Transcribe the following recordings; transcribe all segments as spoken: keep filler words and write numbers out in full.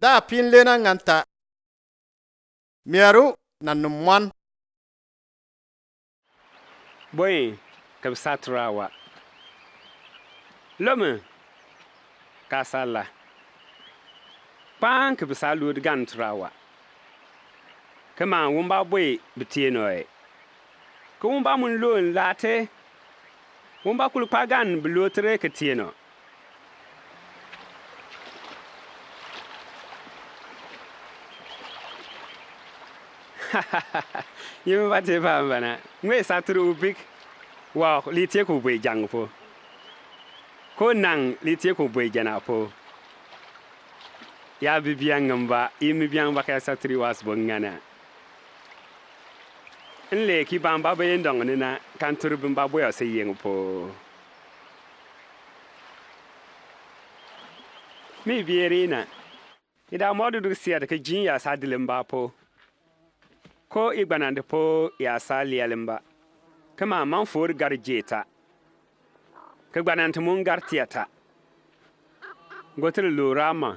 da apinle na nganta. Miaro na numan. Boi, ka bisa turawa. Lome, ka sala. Kpan ka bisa lud gan turawa. Kema wumba boi bitieno e. Ka wumba mun lo nlate. Wumba kul kpa gan bi lo tere ka tieno. Yim ba te ba mbana. Ngwe sa turu ubik. Wa li te ku bwe jang po. Ko nang li te ku bwe jana po. Ya bi biang ngamba, yim biang ba ka sa turu was bo ngana. Nle ki bamba be ndong ni na kan turu bamba bwe ase yeng po. Mi bieri na. Ida modu du sia de ke jin ya sa dilimba po. Ko i gbanandi po ya sa lialimba. Kema man fori gar jeta. Ke gbanandi mun gar tiata. Gotir lurama.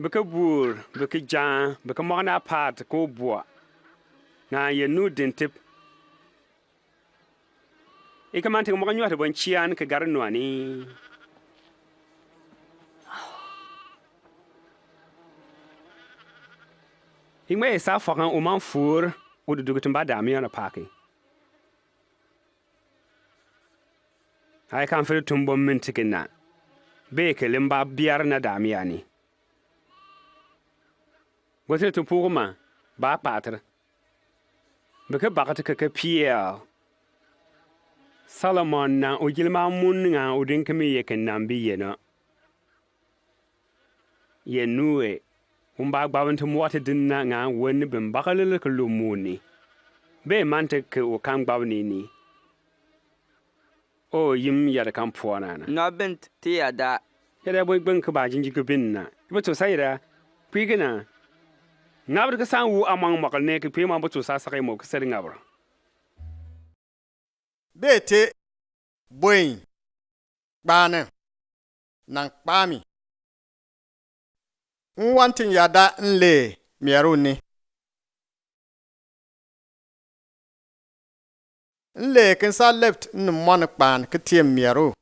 Beke bur, beke jan, beke mogna pat ko bua. Na ye nu dintip. I ka man teg mɔgɔ nyuat bɔ n cian kɛ gar nuani. I ŋmɛ i sa fɔkɛn u man fur u duduk tin ba damian a paki. Ai kan fir tum bɔ min tikin na. Be kɛ lim ba biar na damiani. Gotir tu puk ma ba patir. Bikɛ bakɛ ti kɛ kɛ piɛl. Solomon na u jilma mun ŋa u din kɛ mi yɛ kɛ nam bi yɛ nɔ. Yɛ nuɛ, un ba gbabin ti muati din na ŋa wɛn ni bin bakɛ lili kɛ lu muni. Bɛ man ti kɛ u kan gbabin ni ni. O yim yada kan puana na. Nɔ bin ti yada. Yada boi gbɛn kɛ ba jinji kɛ bin na. Iba tusa yada. Pui kɛ na. Ŋabri kɛ san wu amang makal ne kɛ pui ma ba tusa sakai mo kɛ sari ŋabri. Bete boi kpane. Nan kpami. N wanting yada n le miaru ni. N le kin sa lept n mɔni kpan kɛ tiem miaru.